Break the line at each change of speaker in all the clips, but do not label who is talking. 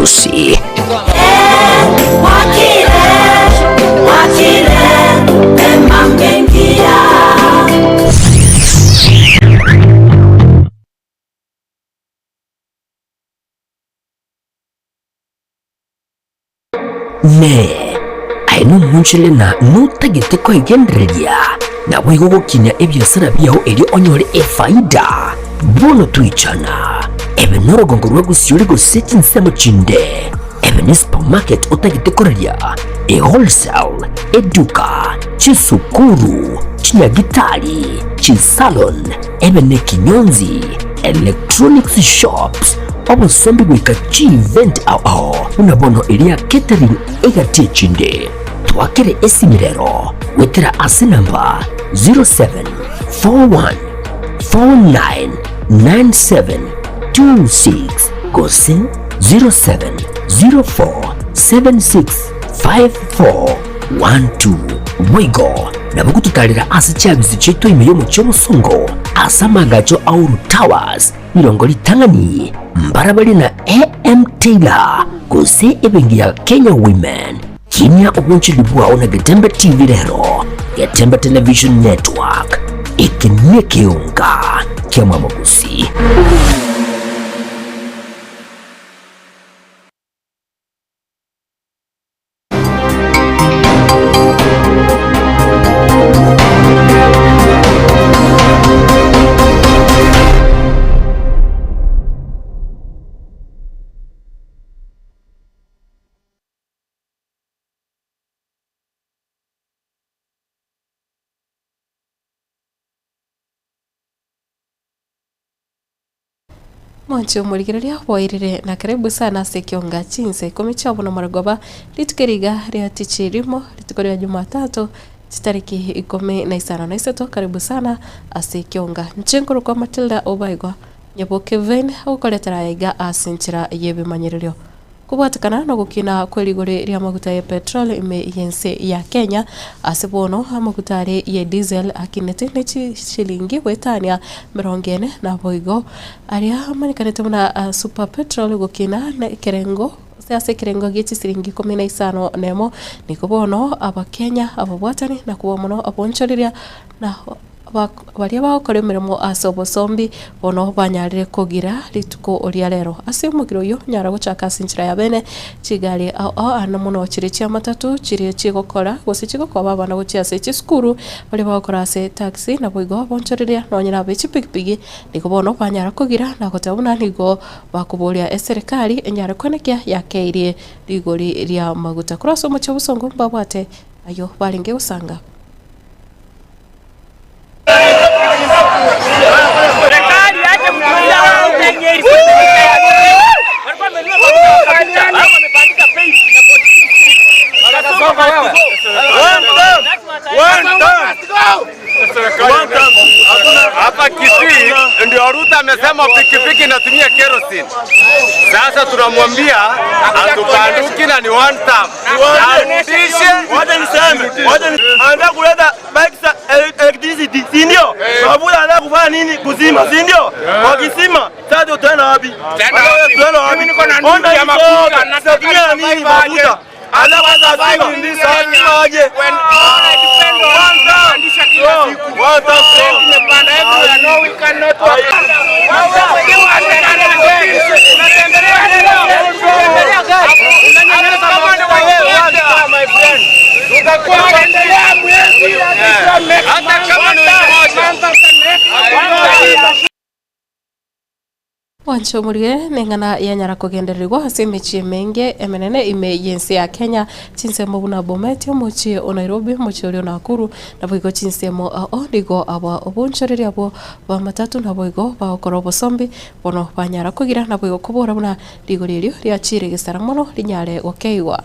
Omogusii. Inee! Aye nomonchore na notagete koegendereria, naboigo gokinia ebiasara biao erio onyore efaida? Bono toichana, ebe norogongo rwa gosiori gose chinsemo chinde, ebe ne supermarket otagete koraria, ewholesale, eduka, chisukuru, chinyagitari, chisalon, ebe nekinyonzi, electronics shops, obosombi goika chievent ao ao buna bono eria catering egati echinde. Twakere esimi rero goetera ase namba 0741499726 gose 0704765412. Boigo nabo gototarera ase chiabisi chiaito ime y'omochie omosongo ase amagacho a Uhuru Towers, rirongo ritang'ani, mbarabare na AM Taylor gose ebenki ya Kenya Women. Kinia obonchori bwao na Getembe TV rero, Getembe Television Network, eke nekeonga kia Mwamogusi.
Mwanche omorigereria bwairire na karibu sana ase ekionga chinsa ikomi chia bono morogoba, rituko eri iga ria tichi rimo, rituko ria jumatatu, chitariki ikomi na isano na isato, karibu sana ase ekionga. Inche nkorokwa Matilda Obaigwa, Nyaboke Vane, ogokoretera aya iga ase enchera y'ebimanyererio. Kobwatekana nogokina kwe rigori ri'amaguta ye petrol ime y'ense ya Kenya, ase bono amaguta are ye diesel akinete ne chishilingi goetania emerongo ene naboigo aria amanyekanete buna super petrol gokina na ekerengo gose ase ekerengo gie chisiringi ikomi na isano na emo, nigo bono abakenya ababwatani na kobua mono abonchoreria na. Baria bagokora emeremo ase obosombi, bono banyarire kogira rituko ria rero. Ase omogiro oyio nyara gochaka ase enchera ya bene, chigari ao ao ande mono chiria chi'amatato chiria chigokora gose chigokoba abana gochia ase chisukuru, baria bagokora ase taxi naboigo bonchoreria nonye na abe chipigipigi, nigo bono banyara kogira na goteba buna nigo bakoboria eserekari enyare koenekia yakeirie rigori ri'amaguta. Korwa ase omochie obosongo mbabwate ayio barenge gosanga.
Hapa Kisii ndio Ruto amesema pikipiki inatumia kerosene. Sasa tunamwambia atupanduki na ni one term. Arudishe.
Wacha niseme, wacha ni anataka kuleta bike za electricity, si ndio? Mafuta anataka kufanya nini? Kuzima, si ndio? Wakizima sasa tutaenda wapi? Tutaenda wapi? Ona hizo tutatumia nini mafuta? Anataka kwanza azima, azima aje. One term. One term.
Hata kama ni wiki moja.
Mwanche omorige neng'ana yanyara kogendererigwa ase emechie emenge emenene ime y'ense ya Kenya, chinsemo buna Bomet, omochie o Nairobi, omochie oria o Nakuru, naboigo chinsemo ao nigo aba obonchoreria abwo b'amatatu naboigo bagokora obosombi bono banyara kogira naboigo kobora buna rigori erio riachire gesara mono rinyare gokeigwa.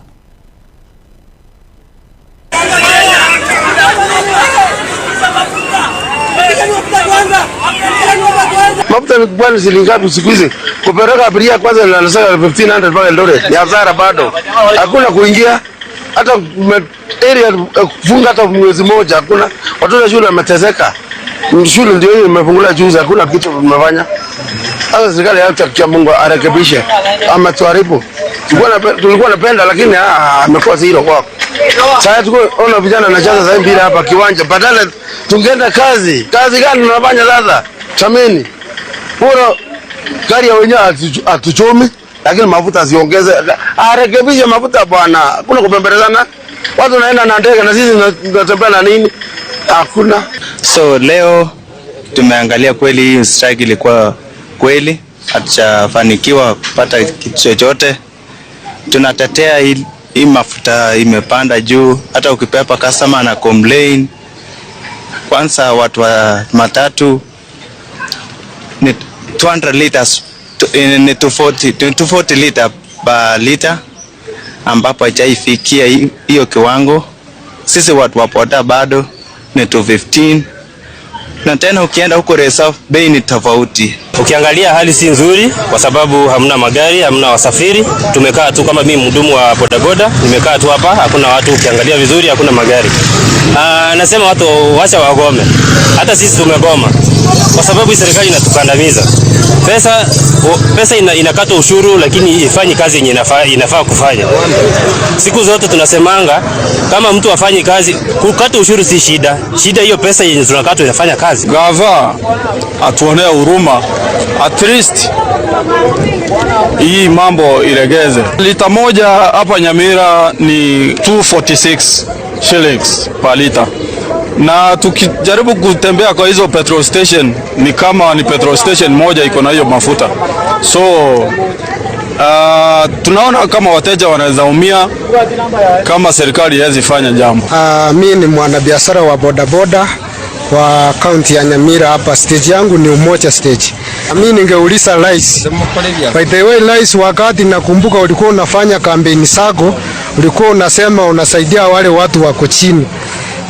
Mafuta ni shilingi ngapi siku hizi? Kupeleka abiria kwanza inasema 1500 mpaka Eldoret. Ni hasara bado. Hakuna kuingia hata area kufunga hata mwezi mmoja hakuna. Watoto shule wameteseka. Shule ndio hiyo imefunguliwa juzi, hakuna kitu tumefanya. Sasa serikali hata kia Mungu arekebishe, ametuharibu. Tulikuwa nape- tulikuwa napenda lakini ah, amekuwa zero kwako. Sasa tuko ona vijana wanacheza sasa mpira hapa kiwanja, badala tungeenda kazi. Kazi gani tunafanya sasa? Chameni. Bora gari ya wenyewe hatuchomi, lakini mafuta asiongeze, arekebishe mafuta bwana. Hakuna kupembelezana, watu wanaenda na ndege na sisi tunatembea na nini? Hakuna.
So leo tumeangalia kweli hii strike ilikuwa kweli, hatujafanikiwa kupata kitu chochote. Tunatetea hii, hii mafuta imepanda juu, hata ukipepa customer na complain. Kwanza watu wa matatu ni 200 liters ni 240, 240 liter per liter ambapo haijaifikia hiyo kiwango. Sisi watu wa boda bado ni 215 na tena ukienda huko reserve bei ni tofauti.
Ukiangalia hali si nzuri kwa sababu hamna magari, hamna wasafiri. Tumekaa tu kama mimi mhudumu wa bodaboda, nimekaa tu hapa, hakuna watu. Ukiangalia vizuri hakuna magari. Aa, nasema watu wacha wagome. Hata sisi tumegoma kwa sababu serikali inatukandamiza. Pesa pesa ina, inakata ushuru lakini ifanyi kazi yenye inafaa, inafaa kufanya. Siku zote tunasemanga kama mtu afanyi kazi, kukata ushuru si shida. Shida hiyo pesa yenye tunakata inafanya kazi.
Gava atuonee huruma, at least hii mambo ilegeze. Lita moja hapa Nyamira ni 246 shillings per liter, na tukijaribu kutembea kwa hizo petrol station ni kama ni petrol station moja iko na hiyo mafuta, so tunaona kama wateja wanaweza umia kama serikali haiwezi fanya jambo.
Mi ni mwanabiashara wa bodaboda wa kaunti ya Nyamira hapa. Stage yangu ni Umoja stage. Mi ningeuliza rais, by the way rais, wakati nakumbuka ulikuwa unafanya kampeni zako, ulikuwa unasema unasaidia wale watu wako chini,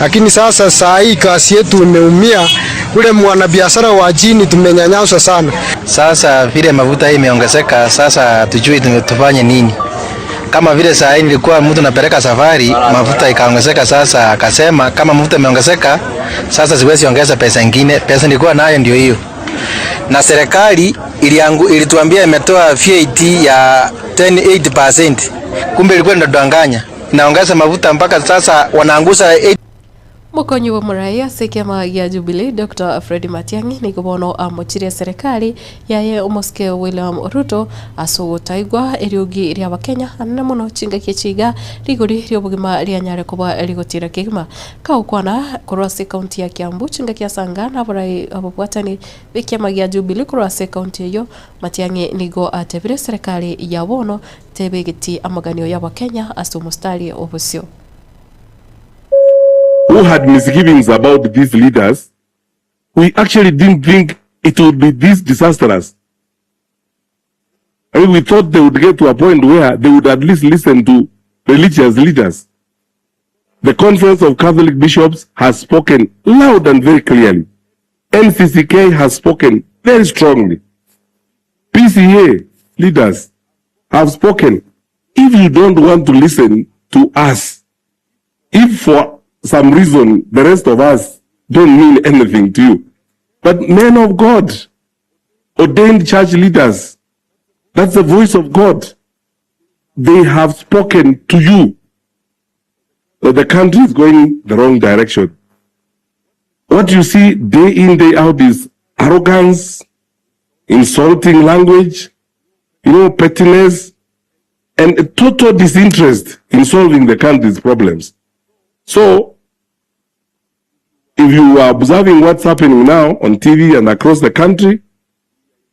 lakini sasa saa hii kazi yetu imeumia, ule mwanabiashara wa chini tumenyanyaswa sana.
Sasa vile mafuta hii imeongezeka, sasa tujui tufanye nini. Kama vile saa hii nilikuwa mtu napeleka safari, mafuta ikaongezeka. Sasa akasema kama mafuta imeongezeka, sasa siwezi ongeza pesa ingine, pesa nilikuwa nayo ndio hiyo. Na serikali iliangu, ilituambia imetoa VAT ya 10.8%, kumbe ilikuwa inadanganya, inaongeza mafuta mpaka sasa wanaangusha 8.
Mokonyi bwa omorai ase ekiama gia Jubilee Dr Fred Matiang'i nigo bono amochirie serikali yaye omosike William Ruto ase ogotaigwa eriogi ria abakenya anene mono chingaki echi iga rigori ri'obogima rianyare koba rigotira kegima. Kagokwana korwa ase ekaunti ya Kiambu chingaki asanga naborai ababwatani b'ekiama gia Jubilee korwa ase ekaunti eyio Matiang'i nigo atebire serikali ya bono tebegeti amaganio y'abakenya ase omostari obosio.
Who had misgivings about these leaders, we actually didn't think it would be this disastrous. I mean, we thought they would get to a point where they would at least listen to religious leaders. The Conference of Catholic Bishops has spoken loud and very clearly. NCCK has spoken very strongly. PCA leaders have spoken. If you don't want to listen to us, if for some reason the rest of us don't mean anything to you, but men of God, ordained church leaders, that's the voice of God. They have spoken to you that the country is going the wrong direction. What you see day in, day out is arrogance, insulting language, you know, pettiness, and a total disinterest in solving the country's problems. So, if you are observing what's happening now on TV and across the country,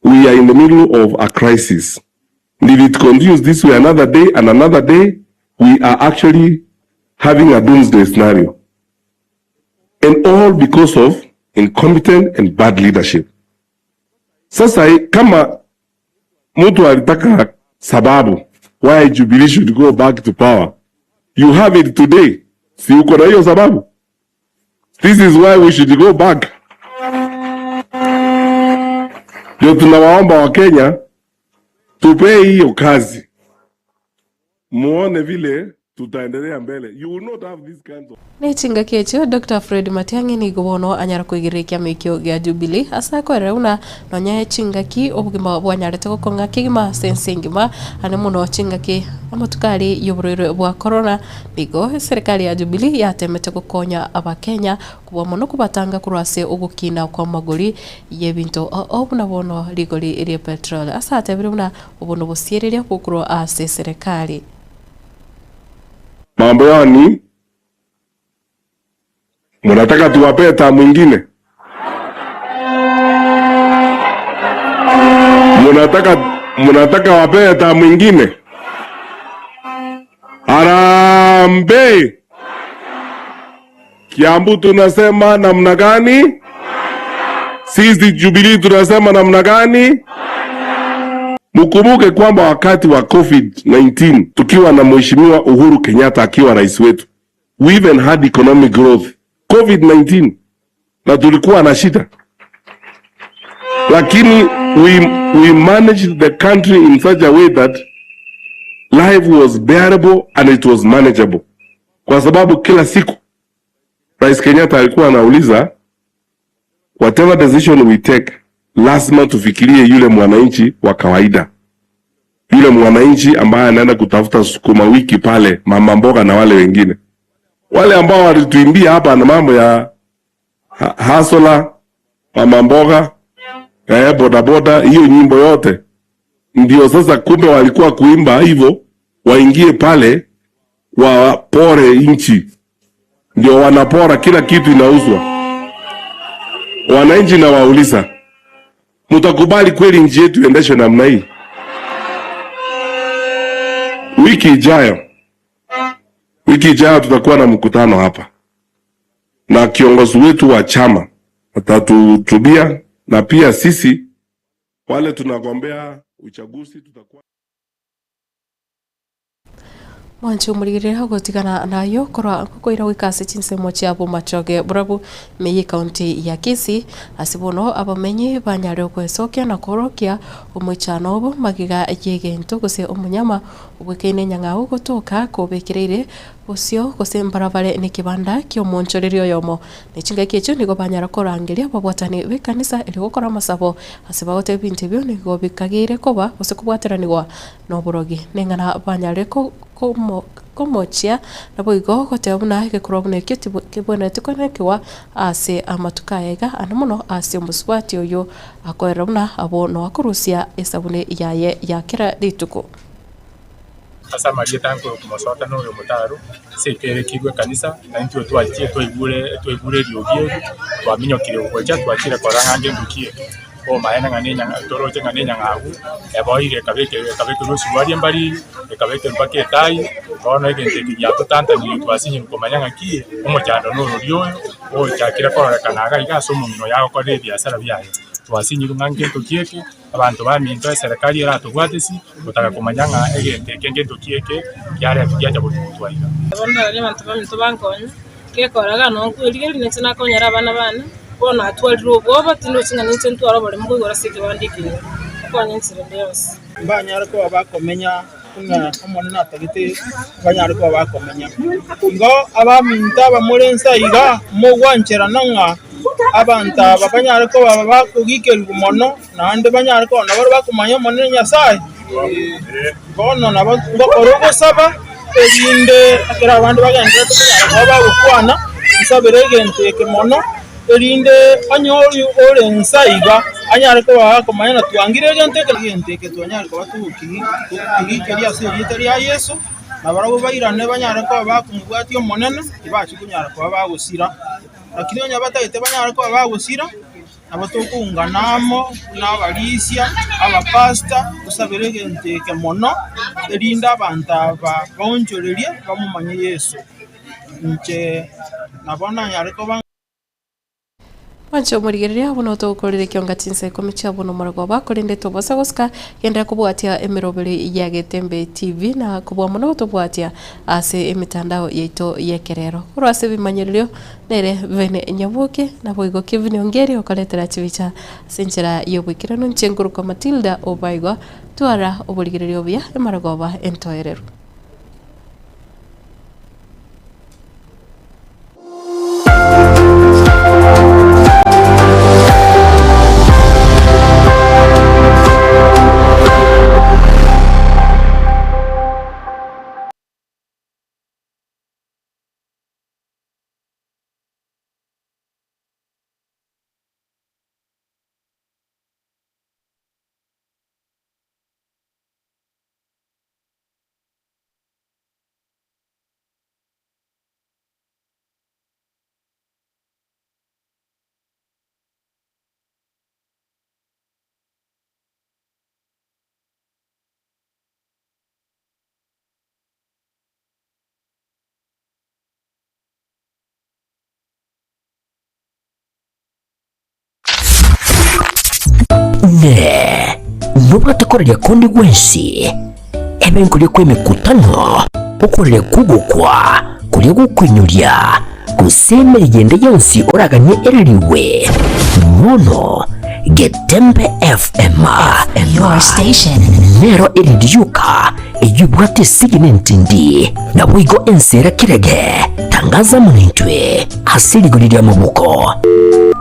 we are in the middle of a crisis. And if it continues this way another day and another day, we are actually having a doomsday scenario. And all because of incompetent and bad leadership. Sasa kama mtu alitaka sababu why Jubilee should go back to power, you have it today. Si uko na hiyo sababu? This is why we should go back. Ndio tunawaomba Wakenya tupee hiyo kazi, muone vile tutaendelea mbele. You will not have this kind of
Ne chingaki echio Doctor Fred Matiang'i nigo bono anyara koigereria ekiama ekio gia Jubilee ase akoerera buna nonya chingaki obogima bwanyarete gokong'a kegima ase ense engima ande mono chingaki. Amatuko aria y'oborwaire bwa korona nigo eserekari ya Jubilee yatemete gokonya abakenya kobua mono kobatanga korwa ase ogokina kw'amagori y'ebinto oo buna bono rigori rie petrol. Ase atebire buna obo nobosiereria bokorwa ase eserekari.
Mambo yao ni munataka tuwapee term ingine? Munataka munataka wapee term ingine? Harambee! Kiambu tunasema namna gani? Sisi Jubilee tunasema namna gani? Mkumbuke kwamba wakati wa COVID-19 tukiwa na Mheshimiwa Uhuru Kenyatta akiwa rais wetu, we even had economic growth. COVID-19 na tulikuwa na shida, lakini we managed the country in such a way that life was bearable and it was manageable, kwa sababu kila siku Rais Kenyatta alikuwa anauliza whatever decision we take, lazima tufikirie yule mwananchi wa kawaida, yule mwananchi ambaye anaenda kutafuta sukuma wiki pale, mama mboga na wale wengine, wale ambao walituimbia hapa na mambo ya hasola, mama mboga, bodaboda, hiyo nyimbo yote ndio sasa. Kumbe walikuwa kuimba hivyo, waingie pale wapore nchi, ndio wanapora kila kitu, inauzwa. Wananchi nawauliza, mtakubali kweli nchi yetu iendeshwe namna hii? Wiki ijayo, wiki ijayo tutakuwa na mkutano hapa na kiongozi wetu wa chama atatuhutubia, na pia sisi wale tunagombea uchaguzi tutakuwa
Mwanche omorigereria ogotigana nayio korwa ngokoira goika ase chinsemo chia Bomachoge Borabu ime y'ecounty ya Kisii ase bono abamenyi banyare gwesokia na koorokia omoichano obo magega y'egento gose omonyama obwekaine enyang'au gotoka kobekereire bosio gose mbarabare nekebanda ki'omoonchoreria oyomo. Ne chingaki echio nigo banyara korangeria ababwatani b'ekanisa erio gokora amasabo ase bagoteba ebinto ebio nigo bikageire koba gose kobwateranigwa noborogi. Neng'ana banyare komochia naboigo goteba buna egekorwa buna ekio tibwenereti koenekigwa ase amatuko aya iga ande mono ase omosubati oyio akoerera buna abwo noakorusia esabuni yaye ya kera rituko.
Ase amarieta nkorokwa Mosota na oyo Omotaro, ase ekerekirwe ekanisa, na intwe twachire twaigure twaigure eriogi eri, twaminyokire gocha twachire korora ng'a ngento ki eke. Omaene ng'a nenyang'a toroche ng'a nenyang'agu, eboire ekabekerwa ekabekerwa esuruari embariri, ekabekerwa mpaka etai, bono egento eke giatotantanire twasinyirwe komanya ng'aki, omochando norori oyo, ogochakire kororekana iga iga ase omong'ina oyo agokorera ebiasara biaye. Twasinyirwe ng'a ngento ki eke. Abanto baminto, eserekari eratobwate si, gotaka komanya ng'a egento eke ngento ki eke kiaretwa giacha gotugutwa iga.
Bono ndararie abanto baminto bankonye, gekora iga nonkwerigereria ninche nakonyera abana bane, bono natwarire obwoba tindochi ng'a ninche ntware oboremu koigoro ase ekebanda eke iga, okonye enchera ende yonsi.
Mbanyare koba bakomenya buna Omonene atagete banyare koba bakomenya. Igo abaminto abamore inse aiga, mogwancherana ng'a abanto aba banyare koba bakogikerigwa mono, naende banyare koba nabare bakomanya Omonene Nyasae. Bono nabo ngokora ogosaba, erinde ekero abande bagendererete konyara koba bagokwana, nsabere egento eke mono. Erinde onye ore inse aiga anyare koba akomanya na twangire egento eke, egento eke twanyare koba togokigikeria ase erieta ria Yeso, na barabwo bairane banyare koba bakomobwatia Omonene, tibachia konyara koba bagosira. Lakini onye batagete banyare koba bagosira, nabo tokoungana amo buna abarisia, abapastor, tosabere egento eke mono, erinde abanto aba baonchorerie bamomanye Yeso. Inche nabo nanyare koba.
Mwanche omorigereria buna otogokorera ekionga chinsa ikomi chia bono omorogoba, korende tobosa gosika, genderera kobwatia emeroberi ya Getembe TV na kobua mono gotobwatia ase emetandao yaito y'ekerero. Korwa ase ebimanyererio nere Vene Nyaboke naboigo Kevin Ongeri okoretera chibicha ase enchera y'oboikeranu inche nkorokwa Matilda Obaigwa, twara oborigereria obuya emorogoba entoereru.
Inee! Nobwate koraria konde gwensi, ebe nkoria kw'emekutano, okoraria kw'ogokwa koria gokoinyoria, gose emeriga ende yonsi oraganie erarigwe? Bono Getembe FM nero erindi yoka eyio ebwate esegi nentindi, naboigo ense era kerege. Tangaza amo naintwe ase rigori ri'amaboko.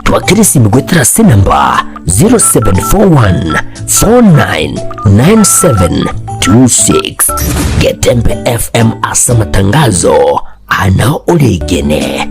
Twakera esimi goetera ase enamba 0741499726. Getembe FM ase amatangazo ana oregene.